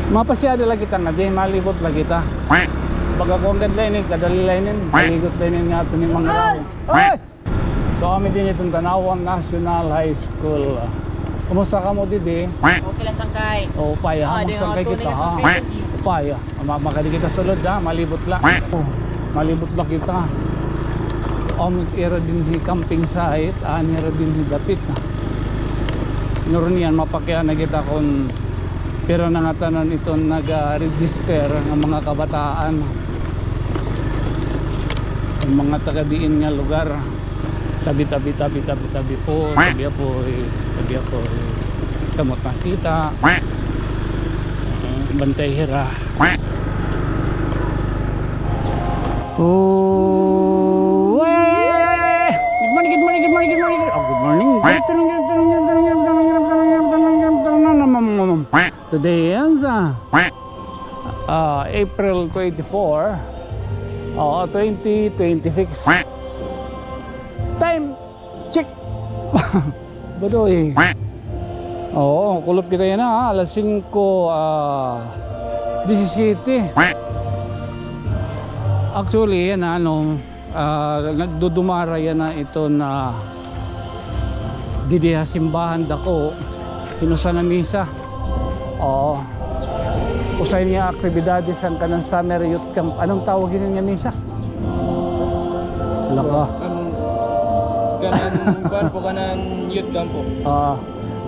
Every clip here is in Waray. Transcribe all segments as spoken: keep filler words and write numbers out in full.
Mapasyada la kita ngadi, malibot la kita. Baga kuan gad la ini, kadali la ini, maligot la ini nga aton ni mga raon. Ay! So, amo dinhi iton Tanauan National High School. Kumusta kamo didi? Okay la, sangkay. O, upaya, ha? Magsangkay kita, ha? Upaya. Ma-, makadi kita sulod, ha? Malibot la. O, malibot la kita. Amo ira dinhi camping site, amo ira dinhi dapit. Nurniyan, mapakiana kita kon pira na ngatanan iton naga-register nga mga kabataan. An mga taga diin nga lugar. Tabi, tabi, tabi, tabi, tabi po. Tabi po, eh, tabi po, eh. Kamo nakita. Eh, bantay hira. Oh, eh! Good morning, good morning, good morning, good morning. Oh, good morning. Good morning, good morning, good morning. Today is, ah, ah, April twenty-four, oo, twenty twenty-six. Time check. Badoy. Oo, kulop kita yana, ha, alas singko, ah, disisiyete. Actually, yana, ano, Ah, nagdudumara yana iton didi ha simbahan dako, hinusan na misa. Oo. Usa ini nga aktibidades han kanan summer youth camp. Ano an tawag hini nga misa? Hala ka. Kanan, kanan, kuan po, kanan youth camp po. Ah.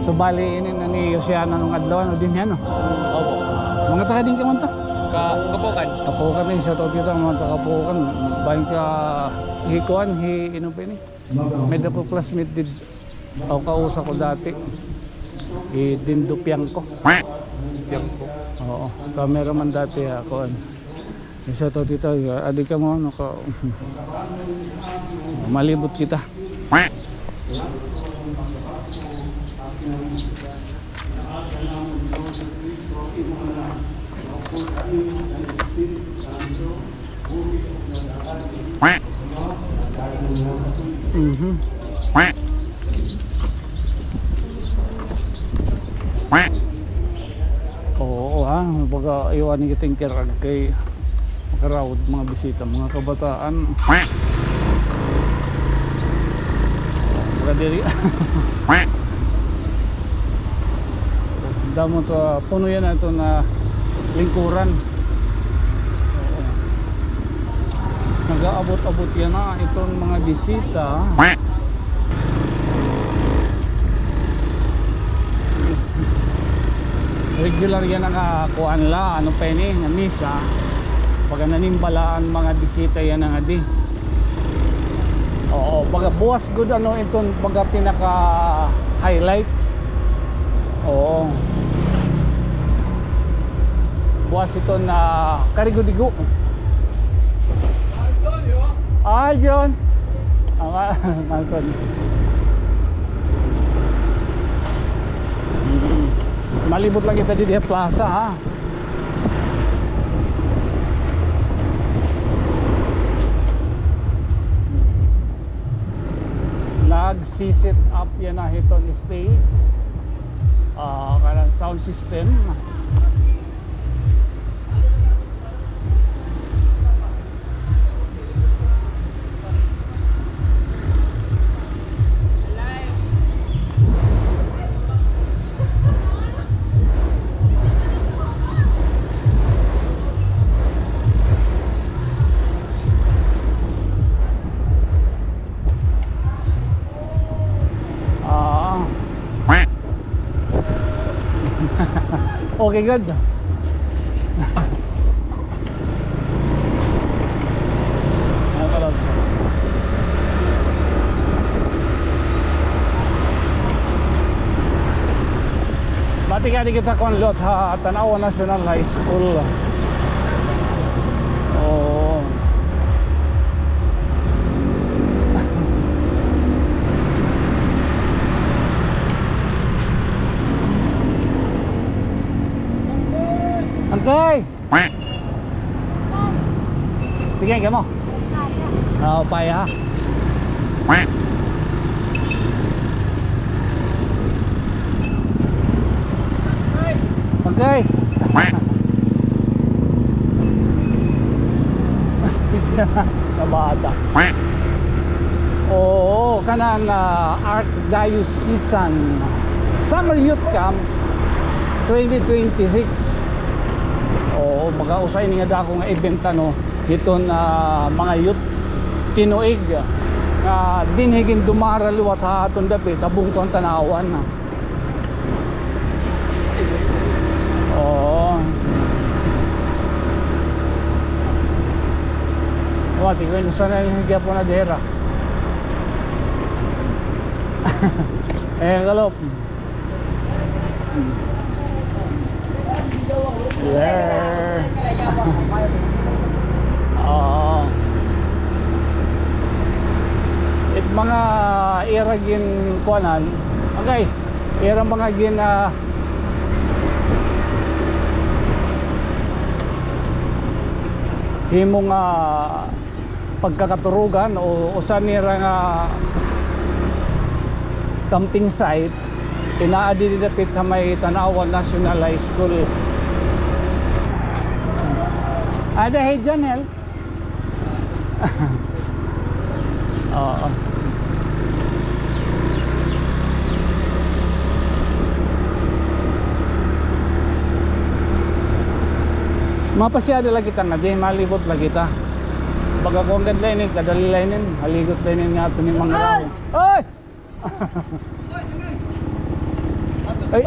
So, bali, ini na ni Josiana nung adlaw, ano, dinhi, ano? Opo. Mga taga diin kamo ngadto? Ka-, Kapukan. Kapukan, eh, shout out kita, mga taga Kapukan. Bahin ka, hi kuan, hi, ano pa ini? May-ada ko classmate did, o, kausa ko dati. Hi Dindo Piangco. Piangco. Oo, cameraman dati, ha, kuan. Shout out kita, adi kamo, ano ka, malibot kita. Mhm. Oo, ha? Baga, iwan ni kiting kirag kay makarawod mga bisita, mga kabataan. Baga diri. Damo to, ah, puno yana iton lingkuran. Oo. Nagaabot-abot yana iton mga bisita. Regular yana nga kuan la, ano pa ini, nga misa. Pagka nanimba la an mga bisita yana ngadi. Oo, baga buwas gud, ano, iton baga pinaka-highlight. Oo. Buwas iton karigo-digo. Ah, John. Ama, Malton. Mm. Malibot la kita didi ha plaza, ha? Nagsi-set up yana hiton stage. Ah, kanan sound system. Ah. Okay, good. Ano pala? Bati ka, di kita kuan lot ha Tanauan National High School. Oo. Antay! Sige, kamo. Ah, upaya, ha? Okay. Sa bata. Oo, kanan, ah, Archdiocesan Summer Youth Camp twenty twenty-six. Oo, baga usa ini nga dako nga event, ano, hiton, ah, mga youth tinuig nga dinhi gindumara liwat ha aton dapit, ha bungto han Tanauan. Oo. Wa, tignan mo sana yung higya po na dera. Eh, kalop. There. Oo. It mga ira gin kuanan. Okay. Ira mga gin, ah, himo nga pagkakaturugan o usa nira nga camping site, inaa didi dapit ha may Tanauan National High School. Ada, hey, Janel. Oo. Mapasyada la kita ngadi, malibot la kita. Baga kuan gad la ini, kadali la ini, haligot la ini nga aton ni mga raon. Oy! Ay,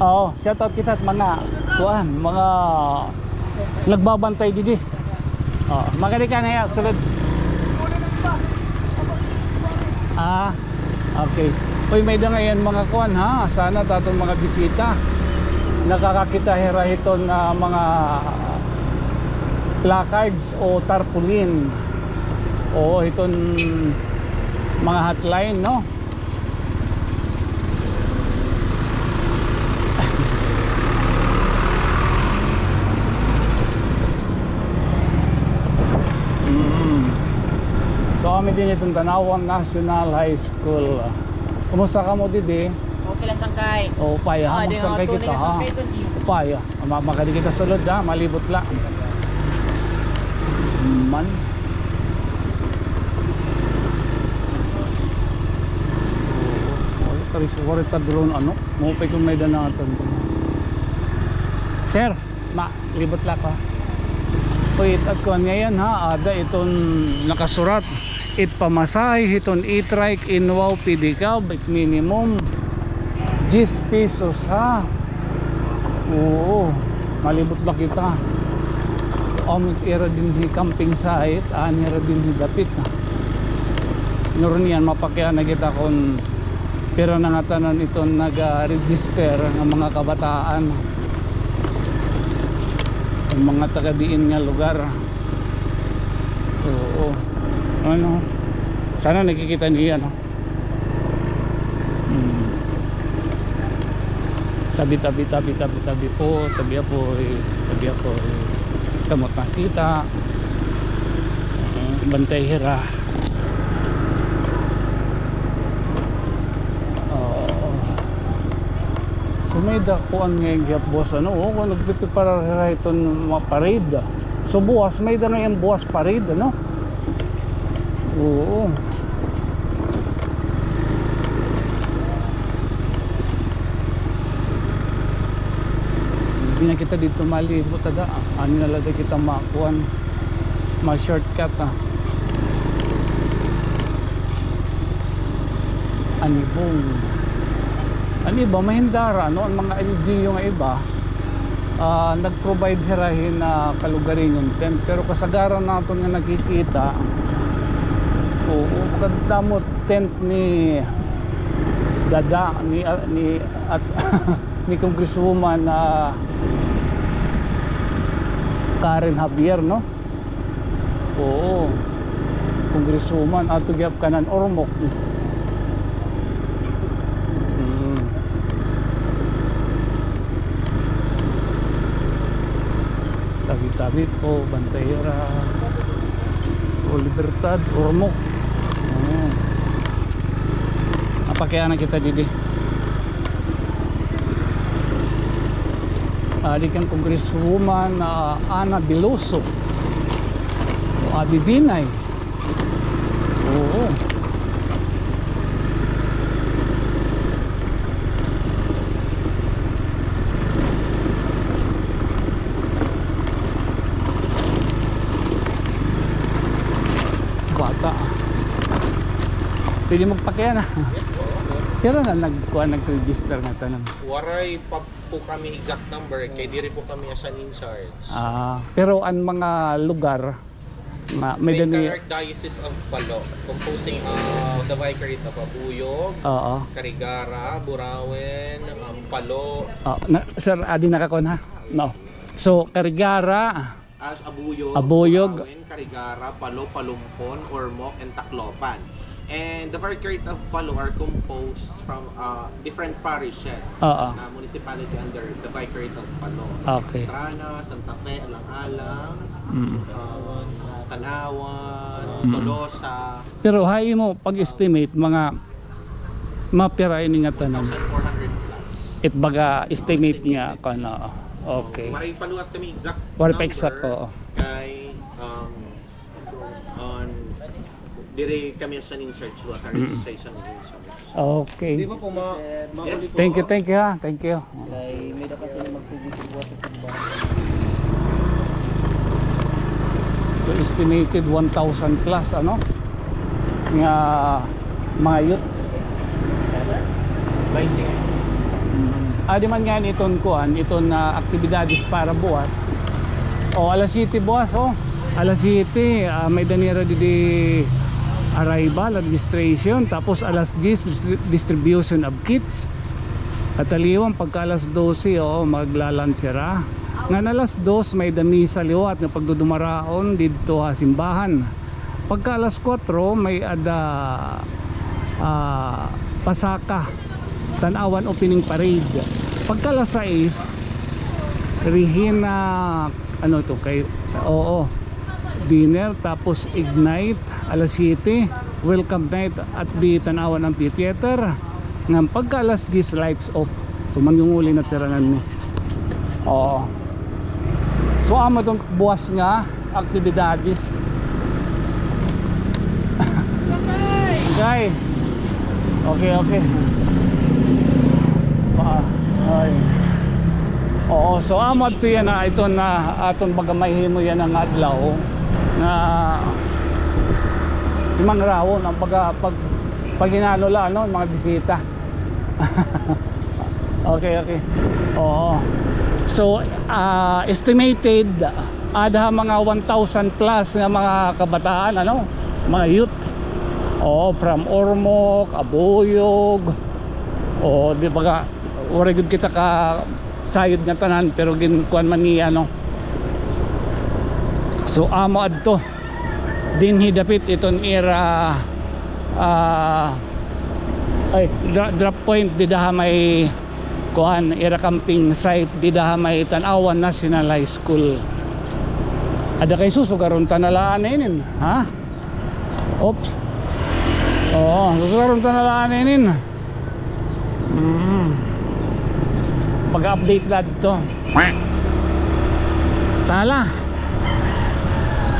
oo, shout out kita at mga kuan, mga nagbabantay didi. Oh, magadi ka na ya, sulod. Ah, okay. Uy, may da ngayon mga kuan ha. Sana taton mga bisita. Nakakakita hira hiton, ah, mga placards o tarpaulin. Oo, hiton mga hotline, no? Mm. So, ami dinhi hiton Tanauan National High School. Kumusta kamo didi? Okay la, sangkay. O, upaya, ha? Ah, di nga, magsangkay kita, ha? Sangkay, ito, di. Upaya. Ma-, makadi kita sulod, ha? Malibot la. Man. Oo, wala ta rin, wala ta drone, ano? Maupay kung may danaton. Sir, ma-, libot la ko. Uy, it-, at kuan ngayon, ha? Ada iton nakasurat. It pamasahe hiton e-trike, inwaw, pedicab, it minimum diyes pesos, ha. Oo, malibot ba kita? Amo it ira dinhi camping site, an ira dinhi dapit na. Nurniyan, mapakiana kita kon pira na ngatanan iton naga-register nga mga kabataan. An mga taga diin nga lugar. Oo. Ano? Sana nakikita niyo yan, oh. Hmm. Tabi, tabi, tabi, tabi, tabi po, tabi apoy, tabi apoy. Kamot nakita. Ah, bantay hira. Oo. So, may da kuan nga gihap buwas, ano, o, kung nagpipiparar hira hiton mga parade. So, buwas, may da nga iyang buwas parade, ano? Oo. Di na kita didto malibot, ada. Ano na la da kita makuan. Ma-shortcut, ah. An ibong. An iba, mahindara, no? An mga L G U nga iba, ah, nag-provide hira hin, ah, kalugaringon tent. Pero kasagaran naton nga nakikita, oo, kadamo tent ni Dada, ni, ah, ni, at, ni Congresswoman, ah, Karen Javier, no? Oo. Congresswoman, ato gihap kanan Ormoc. Mm. Tabi-tabi po, bantay hira. O, Libertad, Ormoc. Oo. Mapakiana kita didi. Adi kan Congresswoman, ah, Ana Veloso. O, adi dinay. Oo. Bata. Pwede magpakiana. Yes po. Pero na nagkuha, nag-register nga tanan. Waray pa po kami exact number, kay diri po kami as an in charge. Ah, pero an mga lugar nga may May dani Archdiocese of Palo, composing of the Vicariate of Abuyog, Oo. Carigara, Burauen, um, Palo. Oh, na, sir, adi nakakuan ha? No. So, Carigara, As Abuyog, Abuyog. Burauen, Carigara, Palo, Palompon, Ormoc, and Tacloban. And the Vicariate of Palo are composed from, uh, different parishes Oo. na municipality under the Vicariate of Palo. Okay. Pastrana, Santa Fe, Alang-alang, Mm. uh, Tanauan, Mm. Tolosa. Pero ha imo pag-estimate, mga mapira ini nga tanan? One thousand four hundred plus. It baga estimate nga, Estimated. Kuan, oo. Okay. Waray pa liwat kami exact Waray pa exact, number oo. kay, um, on, diri kami as an in charge liwat, Mm. registration in charge. Okay. Di ba po, ma-, ma-, Yes po. Thank you, thank you, ha. Thank you. Kay may da kasi na magpugit buhat sa simbahan. So, estimated one thousand plus, ano, nga mga youth. Mm. Adi man nga iton kuan, iton, ah, aktibidades para buwas. O, alas siyete buwas, o. Alas siyete, ah, may-ada nira didi arrival, registration, tapos alas diyes, distri-, distribution of kits. Kataliwan pagka alas dose, oo, magla-lunch sira. Ngan alas dos, may-ada misa liwat nga pagdudumaraon didto ha simbahan. Pagka alas kuwatro, may-ada, ah, pasaka, Tanauan opening parade. Pagka alas sais, Regina, ano ito, kay, oo, dinner, tapos ignite, alas siyete, welcome night at the Tanauan Amphitheater. Ngan pagka alas diyes, lights off. So, mangunguli na tiranan ni. Oo. So, amo iton buwas nga aktibidades. Okay. Okay, okay. Ah, ay. Oo, so amo adto yana, iton na aton baga mahimo yana nga adlaw nga timanrawon an baga pag, pag-inano la, ano, mga bisita. Okay, okay. Oo. So, ah, estimated, ada mga one thousand plus nga mga kabataan, ano, mga youth. Oo, from Ormoc, Abuyog. Oo, di ba ka, waray gud kita kasayod nga tanan, pero ginkuan man niya, no. So, amo adto. Dinhi dapit iton ira, ah, ay, dra-, drop point dida ha may kuan, ira camping site dida ha may Tanauan National High School. Ada kay susugaron ta na la anay inin, ha? Oops. Oo, susugaron ta na la anay inin. Mm. Pag-update la adto. Tala.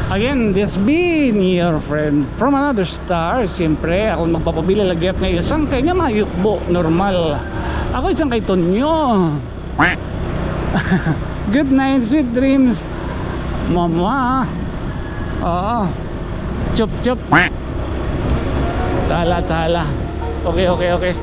Again, this been your friend from another star. Siyempre, ako magpapabilin la gihap nga iyo sangkay nga mga yukbo, normal. Ako iyo sangkay Tonyo. Good night, sweet dreams, mama. Oo. Chup, chup. Tala, tala. Okay, okay, okay.